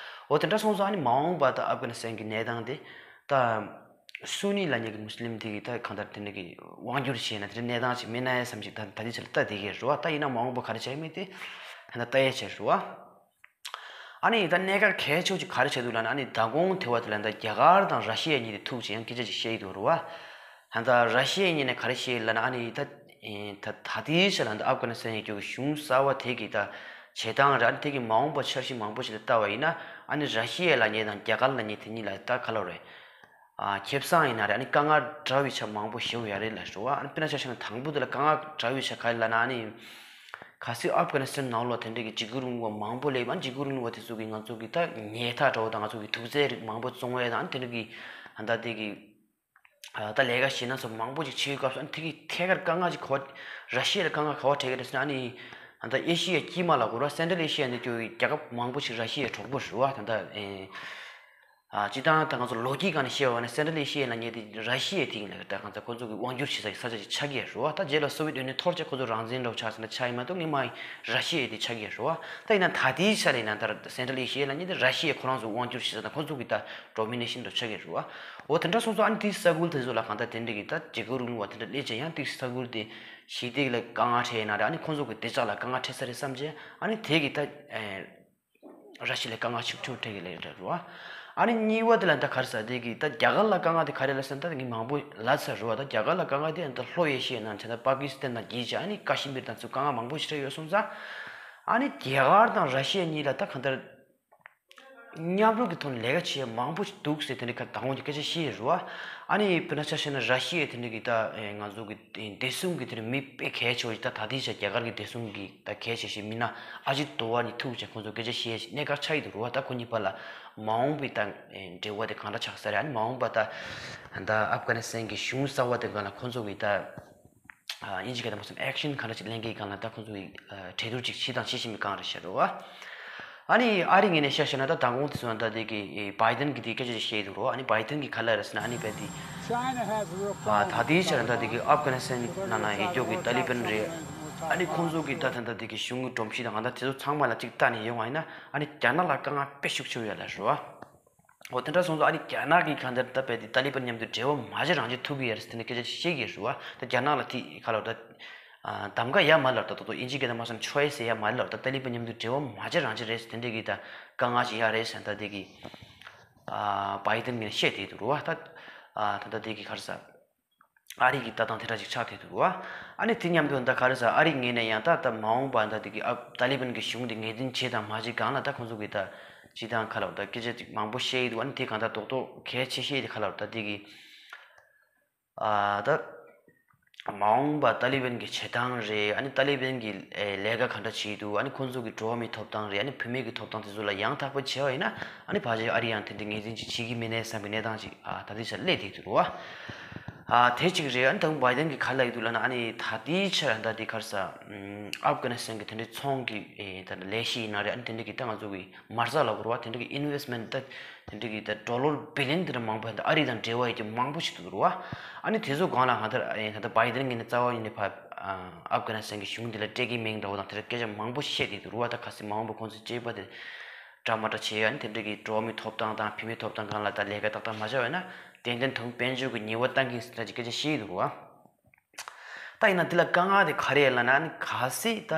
འོ་དེ་འདྲ་སོང་ཙང་ཨ་ནི་མ་འོངས་པ་ད་ཨབ་གྷ་ནི་སི་ཐན་གྱི་གནས་སྟངས་དེ་ད་སུ་ནི་ལབ་མཁན་གྱི་མུ་སི་ལིམ་དེ་གིས་ད་གང་ལྟར་དེ་འདྲ་གི་དབང་བསྒྱུར་བྱས་ན་དེ་འདྲ་གནས་སྟངས་ཅིག་མེད་ན་ཡ་བསམ་ཞིག་ད་ད་ལྟའི་ཆ་ལ་ལྟ་བསྡད་ཀྱི་རེད་བ། ད་ཡིན་ན་མ་འོངས་པ་ག་རེ་བྱས་མིན་དེ་ད་ལྟ་ཡ་ཆ་རེད་བ། ཨ་ནི་ད་གནད་འགག་གལ་ཆེ་བོ་ཅིག་ག་རེ་ཆགས་འདུག་ལབ་ན། ཨ་ནི་ཟླ་གོང་དེ་བ་དེ་ལ་ད་རྒྱ་གར་དང་ར་ཤི་ཡ་གཉིས་དེ་ཐུག་བྱས་ཡང་སྐད་ཆ་ཅིག་བཤད་ཀྱི་འདུག་རེད་བ། ད་ད་ར་ཤི་ཡ་གཉིས་ནས་ག་རེ་བཤད་ལབ་ན། ཨ་ནི་ད་ད་ད་ལྟའི་ཆ་ལ་ད་ཨབ་གྷ་ནི་སི་ཐན་ཡི་གཞུང་གསར་བ་དེ་གི་ད་བྱེད་སྟངས་རེད། ཨ་ནི་དེ་གི་མ་འོངས་པ་འཆར་གཞི་མང་པོ་ཞིག་ལ་ལྟ་བ་ཡིན་ན། ཨ་ནི་ར་ཤི་ཡ་ལབ་མཁན་དང་རྒྱ་གར་ལབ་མཁན་དེ་གཉིས་ལ་ད་ག་ལབ་རེད། ཨ་ཁེ་བཟང་ཡིན་ན་རེད། ཨ་ནི་དཀའ་ངལ་འདྲ་བའི་ཆ་མང་པོ་ཞེ་པོ་ཡོད་རེད་ལབ་རེད་བ། ཨ་ནི་དཔེར་ན་ཆ་བཞག་ན་དང་པོ་དེ་ལ་དཀའ་ངལ་འདྲ་བའི་ཆ་ག་རེ་ལབ་ན། ཨ་ནི་གལ་སྲིད་ཨབ་གྷ་ནི་སི་ཐན་ནང་ལོགས་དེ་འདྲའི་གི་འཇིགས་སྐུལ་རིང་ལུགས་པ་མང་པོ་སླེབས། ཨ་ནི་འཇིགས་སྐུལ་རིང་ལུགས་པ་དེ་ཚོ་གིས་ང་ཚོ་གི་ད་ཉལ་ཐ་འདྲ་བོ་དང་ང་ཚོ་གི་དུག་རྫས་རིགས་མང་པོ་བཙོང་བ་དང་། ཨ་ནི་དེ་འདྲ་གི་ཨ་ད་དེ་གི་ཨ་ད་ལས་ཀ་བྱེད་ན་ཚོ་མང་པོ་ཅིག་བྱེད་ཡོད་སྐབས་སུ། ཨ་ནི་དེ་གི་ཐད་ཀར་དཀའ་ངལ་ཅིག་ག་བ། ར་ཤི་ཡ་ལ་དཀའ་ངལ་ག་བ་འཕྲད་ཀྱི་རེད་ཟེར་ན། ཨ་ནི་ཨ་ད་ཨེ་ཤི་ཡ་དཀྱིལ་མ་ལབ་དགོས་རེད་བ། སེན་ཊ་རལ་ཨེ་ཤི་ཡ་འདི་ཚོ་གི་རྒྱལ་ཁབ་མང་པོ་ཞིག་ར་ཤི་ཡའི་གྲོགས་པོ་རེད་བ། ད་ད་ཨེ། ཨ་སྤྱིར་བཏང་ད་ང་ཚོ་ལོ་རྒྱུས་སྒང་ནས་བཤད་པ་ན་སེན་ཊ་རལ་ཨེ་ཤི་ཡ་ལབ་མཁན་དེ་ར་ཤི་ཡའི་སྟེང་ལ་ད་གང་ལྟར་ཁོ་ཚོ་གི་དབང་སྒྱུར་བྱེད་ས་ཀྱི་ས་ཆ་ཅིག་ཆགས་ཀྱི་ཡོད་རེད་བ། ད་རྗེས་ལ་སོ་བི་ཡེཊ་ཡུ་ནི་ཡན་འཐོར་རྗེས་ཁོ་ཚོ་རང་བཙན་འདྲ་བོ་ཆགས་ཟེར་ན་ཆགས་ཡིན་མ་གཏོགས་སྔོན་མ་ར་ཤི་ཡ་དེ་ཆགས་ཀྱི་ཡོད་རེད་བ། ད་ཡིན་ན་ད་ལྟའི་ཆ་ལ་ཡིན་ན་ད་སེན་ཊ་རལ་ཨེ་ཤི་ཡ་ལབ་མཁན་དེ་ར་ཤི་ཡས་ཁོ་རང་ཚོ་དབང་སྒྱུར་བྱེད་ས་དང་ཁོ་ཚོ་གི་ད་ཌོ་མི་ནེ་ཤན་འདྲ་བོ་ཆགས་ཀྱི་ཡོད་རེད་བ། འོ་དེ་འདྲ་སོང་ཙང་ཨ་ནི་དེའི་ས་ཁུལ་དེ་ཚོ་ལ་གང་ལྟར་དེ་འདྲ་གི་ད་འཇིགས་སྐུལ་རིང་ལུགས་པ་དེ་འདྲ་སླེབས་བྱས་ཡང་དེའི་ས་ཁུལ་དེ་ཞི་བདེ་ལ་དཀའ་ངལ་འཕྲད་ཡིན་ན་རེད། ཨ་ནི་ཁོ་ཚོ་གི་བདེ་འཇགས་ལ་དཀའ་ངལ་འཕྲད་ས་རེད་བསམ་བྱས། ཨ་ནི་དེ་གི་ད་ཨེ། ར་ཤི་ཡ་ལ་དཀའ་ངལ་ཤུགས་ཆེན་པོ་འཕྲད་ཀྱི་ལས་རེད་རོ། ཨ་ནི་གཉིས་པ་དེ་ལ་ད་ག་རེ་ཟེར། དེ་གི་ད་རྒྱ་གར་ལ་དཀའ་ངལ་དེ་ག་རེ་ལབ་ཟེར་ན། ད་ངས་མང་པོ་ལབ་ཚར་རོ། ད་རྒྱ་གར་ལ་དཀའ་ངལ་དེ་ད་ལྷོ་ཨེ་ཤི་ཡའི་ནང་བྱས་ན་པ་ཀི་སི་ཐན་དང་གྱེས་བྱས། ཨ་ནི་ཀ་ཤི་མིར་དང་ཚུར་དཀའ་ངལ་མང་པོ་ཞིག་འཕྲད་ཡོད་སོང་ཙང་། ཨ་ནི་རྒྱ་གར་དང་ར་ཤི་ཡ་གཉིས་ལ་ད་གང་ལྟར་ མཉམ་རུབ་ཀྱི་ཐོག་ནས་ལས་ཀ་བྱེད་ཡ་མང་པོ་ཞིག་འདུག་ཟེར་དེ་འདྲ་ཁ་དང་པོ་གི་སྐད་ཆ་བཤད་ཡོད་རེད་བ། ཨ་ནི་དཔེར་ན་ཆ་བཞག་ན་ར་ཤི་ཡའི་དེ་འདྲ་གི་ད་ང་ཚོ་གི་བདེ་སྲུང་གི་དེ་འདྲ་མི་དཔེ་གལ་ཆེ་བ་ཞིག་ད་ད་ལྟའི་ཆར་རྒྱ་གར་གི་བདེ་སྲུང་གི་ད་གལ་ཆེ་ཤོས་མི་སྣ་ཨ་ཇིད་དོ་ཝལ་གཉིས་ཐུག་བྱས་ཁོང་ཚོ་སྐད་ཆ་བཤད་ཡ་ཞིག་གནད་འགག་ཆགས་ཀྱི་འདུག་རེད་བ། ད་ཁོ་གཉིས་བར་ལ་མ་འོངས་པའི་ད་འབྲེལ་བ་དེ་གང་འདྲ་ཆགས་ས་རེད། ཨ་ནི་མ་འོངས་པ་ད་ད་ཨབ་གྷ་ནི་སི་ཐན་གྱི་གཞུང་གསར་བ་དེ་སྒང་ལ་ཁོང་ཚོ་གི་ད་ཨ་དབྱིན་ཇི་སྐད་དུ་མ་སོང་ཨེག་ཤན་གང་འདྲ་ཞིག་ལེན་གྱི་སྒང་ལ་ད་ཁོང་ཚོ་གི་ཨ་གྲོས་བསྡུར་ཅིག་བྱེད་དང་བྱེད་བཞིན་པའི་སྒང་རེད་ཤག་རེད་བ། ཨ་ནི་ཨ་རི་ངོས་ནས་བཤད་བཤད་ན་ད་མདང་དགོང་དེ་ཚོ་ད་དེ་གི་བྷའི་ཏན་གྱིས་དེ་སྐད་ཆ་ཞིག་བཤད་འདུག་རོ། ཨ་ནི་བྷའི་ཏན་གྱིས་ག་ལབ་རེད་ཟེར་ན་ཨ་ནི་བས་དེ་ཨ་ད་ལྟའི་ཆར་ད་དེ་གི་ཨབ་གྷ་ནི་སི་ཐན་ནང་ན་ཡོད་རྒྱུ་གི་ཏཱ་ལི་བན་རེད། ཨ་ནི་ཁོང་ཚོ་གི་ད་ད་ད་དེ་གི་གཞུང་གི་སྒྲོམ་གཞི་དང་གང་ད་དེ་ཚོ་ཚང་མ་ལ་གཅིག་ལྟ་ནས་ཡོང་བ་ཡིན་ན་ཨ་ནི་རྒྱ་ནག་ལ་དཀའ་ངལ་དཔེ་ཤུགས་ཆེ་བོ་ཡོད་ལ་རེད་བ། འོ་དེ་འདྲ་སོང་ཙང་ཨ་ནི་རྒྱ་ནག་གིས་གང་ལྟར་ད་བས་དེ་ཏཱ་ལི་བན་མཉམ་དུ་འབྲེལ་བ་མ་བྱེད་རང་བྱེད་ཐུབ་ཀྱི་ཡོད་རེད་ཟེར་དེ་འདྲ་སྐད་ཆ་བཤད་ཀྱི་ཡོད་རེད་བ། ད་རྒྱ་ནག་ལ་དེ་ག་ལབ་ད་གདམ་ག་ཡ་མ་ལབ་ད་ད་དོ་དབྱིན་ཇི་སྐད་དུ་མ་སོང་ཆོའི་སི་ཡ་མ་ལབ་ད་ཏཱ་ལི་བན་མཉམ་དུ་འབྲེལ་བ་མ་བྱེད་རང་བྱེད་རེད་ཟེར་དེ་འདྲ་གི་ད་དཀའ་ངལ་ཞིག་ཡ་རེད་ཟེར་ད་དེ་གི་ཨ་བྷའི་ཏན་གྱིས་བཤད་བསྡད་འདུག་རེད་བ། ད་ཨ་ད་ད་དེ་གི་ག་རེ་ཟ། ཨ་རི་གི་ལྟ་སྟངས་དེ་འདྲ་ཅིག་ཆགས་བསྡད་འདུག་བ། ཨ་ནི་དེ་མཉམ་དུ་ད་ག་རེ་ཟ་ཨ་རི་ངོས་ནས་ཡང་ད་ལྟ་མ་འོངས་པ་ད་དེ་གི་ཨ་ཏཱ་ལི་བན་གྱི་གཞུང་དེ་ངོས་འཛིན་བྱེད་དང་མ་བྱེད་སྒང་ལ་ད་ཁོང་ཚོ་གི་ད་ཅི་དང་ག་ལབ་ད་སྐད་ཆ་ཅིག་མང་པོ་བཤད་ཡི་འདུག་ཨ་ནི་དེ་གང་ད་རྡོག་རྡོག་གལ་ཆེ་ཤོས་དེ་ག་ལབ་ད་དེ་གི་ཨ་ད་མ་འོངས་པ་ཏཱ་ལི་བན་གྱི་བྱེད་སྟངས་རེད། ཨ་ནི་ཏཱ་ལི་བན་གྱི་ཨེ་ལས་ཀ་ག་འདྲ་བྱེད་འདུག་ཨ་ནི་ཁོང་ཚོ་གི་འགྲོ་བ་མིའི་ཐོབ་ཐང་རེད། ཨ་ནི་བུད་མེད་ཀྱི་ཐོབ་ཐང་དེ་ཚོ་ལ་ཡང་དག་པ་བྱས་པ་ཡིན་ན་ཨ་ནི་ཕལ་ཆེར་ཨ་རི་ཡང་དེ་འདྲའི་ངོས་འཛིན་ཅིག་བྱེད་ཀྱི་མིན་ནའི་བསམ་པའི་གནས་སྟངས་ཅིག་ཨ་ད་ལྟའི་ཆར་སླེབས་བསྡད་འདུག་རེད་བ། ཨ་དེ་གཅིག་རེད། ཨ་ནི་ད་བྷའི་ཏན་གྱིས་ག་ལབ་ཡོད་འདུག་ལབ་ན་ཨ་ནི་ད་ལྟའི་ཆར་ད་དེ་ག་རེ་ཟ་ཨམ་ཨབ་གྷ་ནི་སི་ཐན་གྱི་དེ་འདྲའི་ཚོང་གི་ཨེ་ད་ལས་གཞི་ཡིན་ན་རེད། ཨ་ནི་དེ་འདྲ་གི་ད་ང་ཚོ་གི་མ་རྩ་ལབ་དགོས་རེད་བ། དེ་འདྲ་གི་ཨིན་ཝེ་སི་མེན་ཊི་ད་དེ་འདྲ་གི་ད་ཌོ་ལར་བི་ལི་ཡན་དེ་འདྲ་མང་པོ་ད་ཨ་རི་དང་འབྲེལ་བ་ཡོད་རྒྱུ་མང་པོ་ཞིག་འདུག་རེད་བ། ཨ་ནི་དེ་ཚོ་སྒང་ལ་གང་ལྟར་ཨེ་ད་ལྟ་བྷའི་ཏན་གྱིས་ནི་རྩ་བ་ཉིད་ནས་ཕར་ཨ་ཨབ་གྷ་ནི་སི་ཐན་གྱི་གཞུང་འདི་ལ་སྤྲད་ཀྱི་མིན་འདྲ་བོ་དང་དེ་འདྲ་སྐད་ཆ་མང་པོ་བཤད་བསྡད་འདུག་རེད་བ། ད་གལ་སྲིད་མ་འོངས་པ་ཁོང་ཚོས་སྤྱོད་པ་དེ་འདྲ་མ་འདྲ་བྱས་ཡ་ནི་དེ་འདྲ་གི་འགྲོ་བ་མིའི་ཐོབ་ཐང་དང་བུད་མེད་ཐོབ་ཐང་སྒང་ལ་ད་ལས་ཀ་ཏག་ཏག་མ་བྱས་པ་ཡིན་ན་ཏན་ཏན་དོན་དཔལ་འབྱོར་གྱི་ཉེས་པ་བཏང་གི་ཡིན་ཟེར་འདྲ་ཅིག་སྐད་ཆ་བཤད་ཀྱི་འདུག་རེད་བ། ད་ཡིན་ན་འདི་ལ་དཀའ་ངལ་དེ་ག་རེ་ཡིན་ལབ་ན་ཨ་ནི་གལ་སྲིད་ད་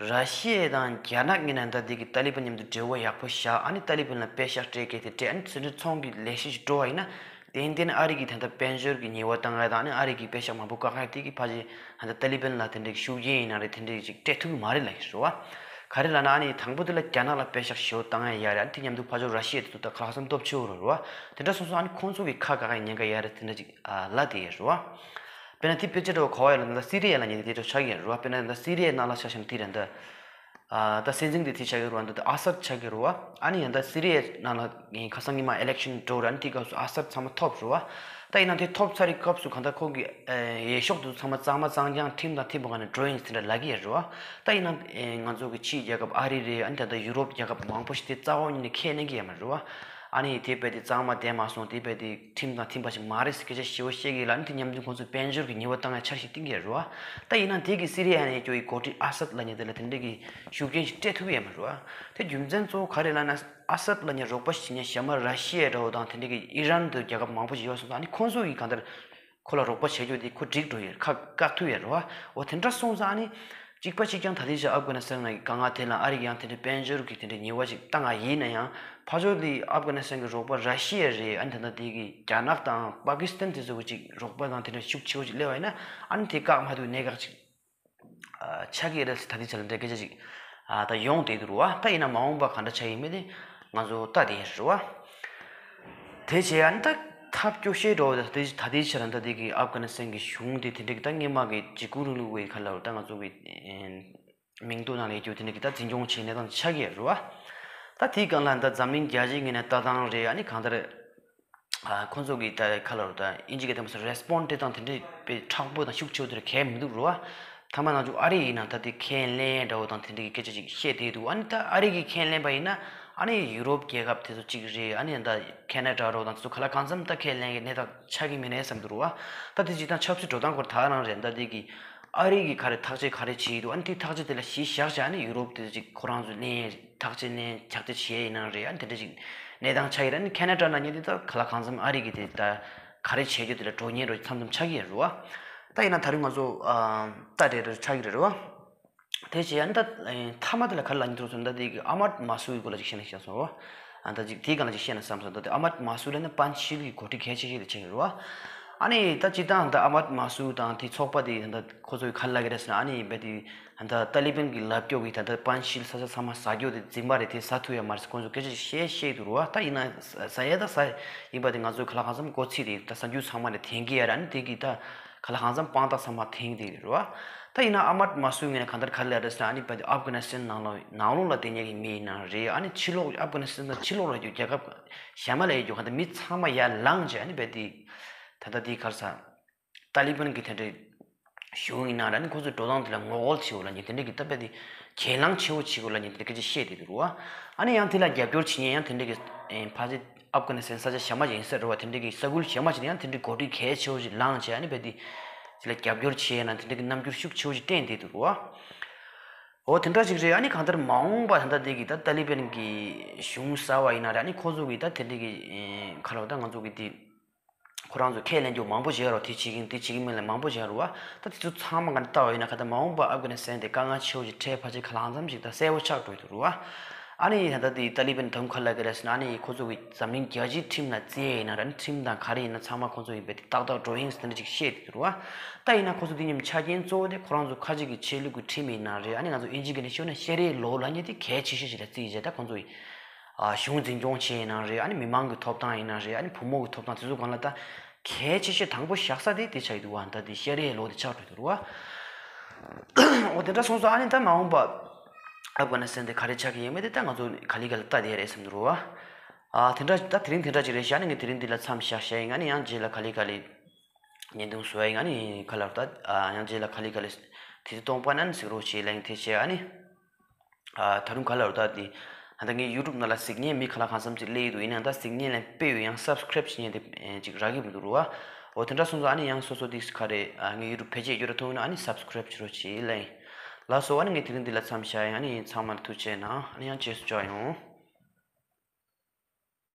ར་ཤི་ཡ་དང་རྒྱ་ནག་གཉིས་ནས་ད་འདི་གི་ཏཱ་ལི་བན་མཉམ་དུ་འབྲེལ་བ་ཡག་པོ་བཞག་ཨ་ནི་ཏཱ་ལི་བན་ལ་པེ་ཤག་སྤྲད་མཁན་དེ་སྤྲད་ཨ་ནི་ཚུན་ཚོད་ཚོང་གི་ལས་གཞི་ཞིག་འགྲོ་བ་ཡིན་ན་ཏན་ཏན་ཨ་རི་གི་ད་ལྟ་དཔལ་འབྱོར་གྱི་ཉེས་པ་བཏང་ཡ་དང་ཨ་ནི་ཨ་རི་གི་པེ་ཤག་མང་པོ་བཀག་ཡ་དེ་གི་ཕལ་ཆེར་ད་ལྟ་ཏཱ་ལི་བན་ལ་དེ་འདྲའི་ཤུགས་རྐྱེན་ཡིན་ན་རེད་དེ་འདྲའི་ཅིག་སྤྲད་ཐུབ་ཀྱི་མ་རེད་ལབ་ཡོད་རེད་བ། ག་རེ་ལབ་ན་ཨ་ནི་དང་པོ་དེ་ལ་རྒྱ་ནག་ལ་པེ་ཤག་ཞེ་པོ་བཏང་ཡ་ཡ་རེད། ཨ་ནི་དེ་མཉམ་དུ་ཕར་ཕྱོགས་ར་ཤི་ཡ་དེ་ཚོ་ད་ཁ་ལག་ཟམ་སྟོབས་ཆེ་བོ་རེད་བ། དེ་འདྲ་སོང་ཙང་ཨ་ནི་ཁོང་ཚོ་གི་ཁ་བཀག་ཡ་ཉེན་ཁ་ཡ་རེད་དེ་འདྲ་ཅིག་ཨ་ལབ་བསྡད་ཡོད་རེད་བ། དཔེར་ན་དེ་དཔེ་ཆ་འདྲ་བོ་གོ་བ་ཡོད་ལ་ད་སི་རི་ཡ་ལ་ཉེ་དེ་དེ་འདྲ་ཆགས་ཀྱི་ཡོད་རེད་བ། དཔེར་ན་ད་སི་རི་ཡའི་ནང་ལ་ཆ་བཞག་ན་དེ་རེད་ད། ཨ་ད་སྲིད་འཛིན་དེ་དེ་ཆགས་ཀྱི་རེད་བ། ད་ཨ་སད་ཆགས་ཀྱི་རེད་བ། ཨ་ནི་ཡང་ད་སི་རི་ཡའི་ནང་ལ་ཁ་སང་ཉི་མ་ཨི་ལེག་ཤན་འགྲོ་རེད། ཨ་ནི་དེ་སྐབས་སུ་ཨ་སད་ཚང་མ་ཐོབ་རེད་བ། ད་ཡིན་ན་དེ་ཐོབ་ཚར་བའི་སྐབས་སུ་གང་ལྟར་ཁོང་གི་ཨེ་འོས་ཤོག་དེ་ཚོ་ཚང་མ་གཙང་མ་གཙང་རྐྱང་ཁྲིམས་དང་མཐུན་པ་སྒང་ནས་འགྲོ་ཡིན་དེ་འདྲ་ལབ་ཀྱི་ཡོད་རེད་བ། ད་ཡིན་ན་ཨེ་ང་ཚོ་གི་ཕྱིའི་རྒྱལ་ཁབ་ཨ་རི་རེད། ཨ་ནི་ད་ལྟ་ཡུ་རོབ་རྒྱལ་ཁབ་མང་པོ་ཞིག་དེ་རྩ་བ་ཉིད་ནས་ཁས་ལེན་གྱི་ཡོད་མ་རེད་བ། ཨ་ནི་དེ་རྦད་དེ་གཙང་མ་བསྡད་མ་སོང་། དེ་རྦད་དེ་ཁྲིམས་དང་མཐུན་པ་ཞིག་མ་རེད་ཟེར་སྐད་ཆ་ཞེ་པོ་བཤད་ཀྱི་ཡོད་ལ། ཨ་ནི་དེ་མཉམ་དུ་ཁོང་ཚོས་དཔལ་འབྱོར་གྱི་ཉེས་པ་བཏང་ཡ་འཆར་གཞི་བཏིང་གི་ཡོད་རེད་བ། ད་ཡིན་ན་དེ་གི་སི་རི་ཡ་ནས་སྐྱོ་བའི་འགོ་ཁྲིད་ཨ་སད་ལབ་མཁན་དེ་ལ་དེ་འདྲ་གི་ཤུགས་རྐྱེན་ཞིག་སྤྲད་ཐུབ་ཀྱི་ཡོད་མ་རེད་བ། དེ་རྒྱུ་མཚན་གཙོ་བོ་ག་རེ་ལབ་ན་ཨ་སད་ལབ་མཁན་རོགས་པ་བྱེད་མཁན་གཞན་མ་ར་ཤི་ཡ་འདྲ་བོ་དང་དེ་འདྲ་གི་ཨི་རན་འདྲ་བོ་རྒྱལ་ཁབ་མང་པོ་ཞིག་ཡོད་སོང་ཙང་ཨ་ནི་ཁོང་ཚོ་གི་གང་ལྟར་ཁོ་ལ་རོགས་པ་བྱེད་རྒྱུ་དེ་ཁོ་འགྲིག་འགྲོ་ཡོད། ཁ་བཀག་ཐུབ་ཡོད་རེད་བ། འོ་དེ་འདྲ་སོང་ཙང་ཨ་ནི་གཅིག་པ་གཅིག་རྐྱང་ད་ལྟའི་ཆར་ཨབ་གྷ་ནི་སི་ཐན་ནང་གི་དཀའ་ངལ་དེ་ལ་ཨ་རི་གིས་ཡང་དེ་འདྲའི་དཔལ་འབྱོར་གྱི་དེ་འདྲའི་ཉེས་པ་ཞིག་བཏང་ཡ་ཡིན་ན་ཡང་ཕར་ཕྱོགས་དེ་ཨབ་གྷ་ནི་སི་ཐན་གྱི་རོགས་པ་ར་ཤི་ཡ་རེད། ཨ་ནི་ད་ལྟ་དེ་གི་རྒྱ་ནག་དང་པ་ཀི་སི་ཐན་དེ་ཚོ་གི་ཅིག་རོགས་པ་དང་དེ་འདྲ་ཤུགས་ཆེ་བོ་ཞིག་སླེབས་པ་ཡིན་ན་ཨ་ནི་དེ་བཀག་མ་ཐུབ་གནད་འགག་ཅིག་ཆགས་ཀྱི་རེད་ཟེར་ད་ལྟའི་ཆར་ལ་འདྲ་སྐད་ཆ་ཅིག་ད་ཡོང་བསྡད་འདུག་རེད་བ། ད་ཡིན་ན་མ་འོངས་པ་ག་འདྲ་ཆགས་ཡིན་མིན་དེ་ང་ཚོ་ལྟ་བསྡད་ཡ་རེད་བ། དེ་བྱས་ཨ་ནི་ད་ཐབས་སྐྱོ་ཤོས་འདྲ་བོ་ད་ལྟའི་ད་ལྟའི་ཆར་ད་ལྟ་དེ་གི་ཨབ་གྷ་ནི་སི་ཐན་གྱི་གཞུང་དེ་དེ་འདྲ་གི་ད་སྔོན་མ་གི་འཇིགས་སྐུལ་རིང་ལུགས་པའི་ཁ་ལ་ད་ང་ཚོ་གི་མིང་ཐོ་ནང་ལ་ཡོད་རྒྱུ་དེ་འདྲ་གི་ད་འཛིན་སྐྱོང་བྱེད་གནས་སྟངས་ཆགས་ཀྱི་ཡོད་རེད་བ། ད་དེའི་སྒང་ལ་ད་འཛམ་གླིང་རྒྱལ་སྤྱིའི་ངོས་ནས་ལྟ་སྟངས་རེད། ཨ་ནི་གང་ལྟར་ཨ་ཁོང་ཚོ་གི་ད་ཁ་ལ་རུ་ད་ཨིན་ཇི་སྐད་དུ་མ་སོང་རེ་སི་པོན་ཌི་སྤྲད་སྟངས་དེ་འདྲ་དཔེ་མཁྲེགས་པོ་དང་ཤུགས་ཆེ་བོ་དེ་འདྲ་གང་ཡང་མི་འདུག་རེད་བ། ཐ་མ་ནང་ཆུ་ཨ་རི་ཡིན་ན་ད་དེ་ཁས་ལེན་འདྲ་བོ་དང་དེ་འདྲ་གི་སྐད་ཆ་ཅིག་བཤད་བསྡད་འདུག་ཨ་ནི་ད་ཨ་རི་གིས་ཁས་ལེན་པ་ཡིན་ན་ཨ་ནི་ཡུ་རོབ་རྒྱལ་ཁབ་དེ་ཚོ་གཅིག་རེད། ཨ་ནི་ད་ཁེ་ན་ཌ་འདྲ་བོ་དང་དེ་ཚོ་ག་ལ་གང་འཚམ་ད་ཁས་ལེན་གྱི་གནས་སྟངས་ཆགས་ཀྱི་མིན་ནས་བསམ་འདུག་རེད་བ། ད་དེ་ཅིག་དང་ཆབ་སྲིད་འགྲོ་སྟངས་སྐོར་ད་ག་རང་རེད། ད་དེ་གི་ཨ་རི་གིས་ག་རེ་ཐག་གཅོད་ག་རེ་བྱེད་ཀྱི་འདུག་ཨ་ནི་དེ་ཐག་གཅོད་དེ་ལ་གཞི་བཞག་བྱས་ཨ་ནི་ཡུ་རོབ་དེ་ཚོ་ཅིག་ཁོ་རང་ཚོ་ལེན་ཐག་གཅོད་ལེན་ཕྱག་རྗེས་བྱས་ཡིན་ནའང་རེད། ཨ་ནི་དེ་འདྲ་ཅིག་གནས་སྟངས་ཆགས་ཀྱི་རེད། ཨ་ནི་ཁེ་ན་ཌ་ནང་ཉིད་དེ་ད་ག་ལ་གང་འཚམ་ཨ་རི་གི་དེ་ད་ག་རེ་བྱེད་རྒྱུ་དེ་ལ་འགྲོ་ཉེན་རོ་མཚམས་མཚམས་ཆགས་ཀྱི་རེད་བ། ད་ཡིན་ན་ད་རིང་ང་ཚོ་ཨ་ལྟ་བསྡད་རེད་ཆགས་ཀྱི་རེད་རེད་བ། དེ་བྱས་ཨ་ནི་ད་མཐའ་མ་དེ་ལ་ག་རེ་ལབ་ཀྱི་འདུག་ཟེར་ན་ད་དེ་གི་ཨ་མད་མ་སུའི་སྐོར་ལ་ཅིག་བཤད་ན་ཤེས་སོང་བ། ཨ་ད་ཅིག་དེའི་སྒང་ལ་ཅིག་བཤད་ན་བསམ་སོང་། ད་དེ་ཨ་མད་མ་སུ་ལབ་ན་པན་ཇི་ཤིར་གྱི་འགོ་ཁྲིད་གལ་ཆེ་ཤོས་དེ་ཆགས་ཀྱི་རེད་བ། ཨ་ནི་ད་སྤྱིར་བཏང་ད་ཨ་མད་མ་སུ་དང་དེ་ཚོགས་པ་དེ་ད་ཁོ་ཚོ་གི་ཁ་ལ་གི་རེད་ཟེར་ན། ཨ་ནི་རྦད་དེ་ད་ཏཱ་ལི་བན་གི་ལབ་སྐྱོ་གི་ད་ད་པན་ཤིལ་ས་ཆ་ཚང་མ་ཟ་སྐྱོ་དེ་འཛིན་པ་རེད། དེ་ཟ་ཐུབ་ཡ་མ་རེད་ཟེར་ཁོ་ཚོ་སྐད་ཆ་བཤད་བཤད་འདུག་རེད་བ། ད་ཡིན་ན་ཟ་ཟ་ཡ་ད་ཟ་ཡིན་པ་དེ་ང་ཚོ་ག་ལ་གང་འཚམ་གོ་ཚིག་དེ་ད་ཟ་རྒྱུ་ཚང་མ་ནས་འཐེན་གི་ཡ་ར། ཨ་ནི་དེ་གི་ད་ག་ལ་གང་འཚམ་དཔང་རྟགས་ཚང་མ་འཐེན་གི་དེ་རེད་བ། ད་ཡིན་ན་ཨ་མད་མ་སུ་ངོས་ནས་གང་ལྟར་ག་རེ་ལབ་རེད་ཟེར་ན། ཨ་ནི་རྦད་དེ་ཨབ་གྷ་ནི་སི་ཐན་ནང་ལོགས་ནང་ལོགས་ལ་བསྡད་མཁན་གི་མི་ཡིན་ན་རེད། ཨ་ནི་ཕྱི་ལོགས་ཨབ་གྷ་ནི་སི་ཐན་དང་ཕྱི་ལོགས་ལ་ཡོད་རྒྱལ་ཁབ་གཞན་མ་ལ་ཡོད་རྒྱུ་གང་ལྟར་མི་ཚང་མ་ཡར་ལངས་བྱས། ཨ་ནི་རྦད་དེ་ད་ལྟ་དེ་ག་རེ་ཟ། ཏཱ་ལི་བན་གྱི་དེ་འདྲའི་གཞུང་ཡིན་ན་ར། ཨ་ནི་ཁོ་ཚོའི་འགྲོ་སྟངས་དེ་ལ་ངོ་རྒོལ་བྱེད་འོ་ལབ་མཁན་དེ་འདྲ་གི་ད་རྦད་དེ་གྱེན་ལངས་ཆེ་བོ་བྱེད་དགོས་ལབ་མཁན་དེ་འདྲ་སྐད་ཆ་བཤད་བསྡད་འདུག་རེད་བ། ཨ་ནི་ཡང་དེ་ལ་རྒྱབ་སྐྱོར་བྱེད་མཁན་ཡང་དེ་འདྲ་གི་ཨེ་ཕལ་ཆེར་ཨབ་གྷ་ནི་སི་ཐན་ས་ཆ་གཞན་མ་ཞིག་ཡིན་ས་རེད་བ། དེ་འདྲ་གི་ས་ཁུལ་གཞན་མ་ཞིག་ནས་ཡང་དེ་འདྲའི་འགོ་ཁྲིད་གལ་ཆེ་བོ་ཞིག་ལངས་བྱས། ཨ་ནི་རྦད་དེ་དེ་ལ་རྒྱབ་སྐྱོར་བྱེད་ཡ་ན་དེ་འདྲ་གི་རྣམ་འགྱུར་ཤུགས་ཆེ་བོ་ཞིག་བསྟན་བསྡད་འདུག་རེད་བ། འོ་དེ་འདྲ་ཞིག་རེད། ཨ་ནི་གང་ལྟར་མ་འོངས་པ་ད་ལྟ་དེ་གི་ད་ཏཱ་ལི་བན་གི་གཞུང་གསར་བ་ཡིན་ན་ར། ཨ་ནི་ཁོ་ཚོ་གི་ད་དེ་འདྲ་གི་ཨེ་ག་རེ་ལབ། ད་ང་ཚོ་གི་དེ་ཁོ་རང་ཚོ་ཁས་ལེན་རྒྱུ་མང་པོ་བྱས་རོ། དེ་བྱེད་ཀྱིན་དེ་བྱེད་ཀྱིན་མིན་ལ་མང་པོ་བྱས་རོ་བ། ད་དེ་ཚོ་ཚང་མ་ག་ནས་ལྟ་བ་ཡིན་ན་ག་ད་མ་འོངས་པ་ཨབ་གྷ་ནི་སི་ཐན་དེ་དཀའ་ངལ་ཆེ་བོ་ཞིག་འཕྲད་ཕལ་ཆེར་ག་ལ་གང་འཚམ་ཞིག་ད་གསལ་པོ་ཆགས་འགྲོ་གི་འདུག་རེད་བ། ཨ་ནི་ད་ལྟ་དེ་ཏཱ་ལི་བན་དང་ག་ལ་ག་རེ་ཟེར་ན། ཨ་ནི་ཁོ་ཚོ་གི་འཛམ་གླིང་རྒྱལ་སྤྱིའི་ཁྲིམས་ལ་བརྩི་ཡ་ཡིན་ན་ར། ཨ་ནི་ཁྲིམས་དང་ག་རེ་ཡིན་ན་ཚང་མ་ཁོ་ཚོ་ཡིན་པས་དེ་ཏག་ཏག་འགྲོ་ཡིན་ཟེར་དེ་འདྲ་ཅིག་བཤད་འདུག་རེད་བ། ད་ཡིན་ན་ཁོ་ཚོ་དེ་མཉམ་ཆ་རྐྱེན་གཙོ་བོ་དེ་ཁོ་རང་ཚོ་ཁ་ཅིག་གི་ཆོས་ལུགས་ཀྱི་ཁྲིམས་ཡིན་ན་རེད། ཨ་ནི་ང་ཚོ་ཨིན་ཇི་སྐད་ནས་ཤོད་ན་ཤེ་རི་ལོ་ལབ་མཁན་དེ་གལ་ཆེ་ཤོས་ཤིག་ལ་བརྩིས་བྱས། ད་ཁོ་ཚོ་ཡི་ཨ་གཞུང་འཛིན་སྐྱོང་བྱེད་ཡིན་ན་རེད། ཨ་ནི་མི་མང་གི་ཐོབ་ཐང་ཡིན་ན་རེད། ཨ་ནི་བུ་མོ་གི་ཐོབ་ཐང་དེ་ཚོ་སྒང་ལ་ད་གལ་ཆེ་ཤོས་དང་པོ་བཞག་ས་དེ་དེ་ཆགས་ཀྱི་འདུག་བ། ད་དེ་ཤེ་རི་ལོ་དེ་ཆགས་འགྲོ་གི་འདུག་རེད་བ། འོ་དེ་འདྲ་སོང་ཙང་ཨ་ནི་ད་མ་འོངས་པ་ཨབ་གྷ་ནི་སི་ཐན་དེ་ག་རེ་ཆགས་ཀྱི་ཡོད་མེད་དེ་ད་ང་ཚོ་ག་ལེ་ག་ལེ་ལྟ་བསྡད་རེད་བསམ་འདུག་རེད་བ། ཨ་དེ་འདྲ་ད་དེ་རིང་དེ་འདྲ་ཅིག་རེད་ཤག། ཨ་ནི་ངས་དེ་རིང་འདི་ལ་མཚམས་བཞག་བཞག་ཡིན། ཨ་ནི་ཡང་རྗེས་ལ་ག་ལེ་ག་ལེ་བརྙན་ཐུང་བཟོ་ཡ་ཡིན། ཨ་ནི་ག་ལ་ད་ཨ་ཡང་རྗེས་ལ་ག་ལེ་ག་ལེ་དེ་ཚོ་གཏོང་པ་ན་ནི་གཟིགས་རོགས་བྱེད་ལབ་ཡིན། དེ་བྱས་ཨ་ནི། ཨ་ད་རུང་ག་ལ་རུ་ད་དེ་ཨ་ད་ངའི་ཡུ་ཊུབ་ནང་ལ་གཟིགས་མཁན་མི་ག་ལ་གང་འཚམ་ཅིག་སླེབས་ཡོད་འདུག། ཡིན་ནའང་ད་གཟིགས་མཁན་ལ་དཔེ་ཡོད་ཡང་སབ་སི་ཀ་རེབ་བྱེད་མཁན་དེ་ཨེ་ཅིག་རག་གི་མི་འདུག་རེད་བ། འོ་དེ་འདྲ་སོང་ཙང་ཨ་ནི་ཡང་སོ་སོ་དེ་ག་རེ་ཨ་ངའི་ཡུ་ཊུབ་བེད་སྤྱོད་རྒྱུ་ར་མཐོང་ཡོད་ན་ཨ་ནི་སབ་སི་ཀ་རེབ་བྱེད་རོགས་བྱེད་ལབ་ཡིན། ལགས་སོ། ཨ་ནི་ངས་དེ་རིང་འདི་ལ་མཚམས་བཞག་ཡིན། ཨ་ནི་ཚང་མ་ལ་ཐུགས་རྗེ་གནང་། ཨ་ནི་ཡང་རྗེས་སུ་མཇལ་ཡོང་།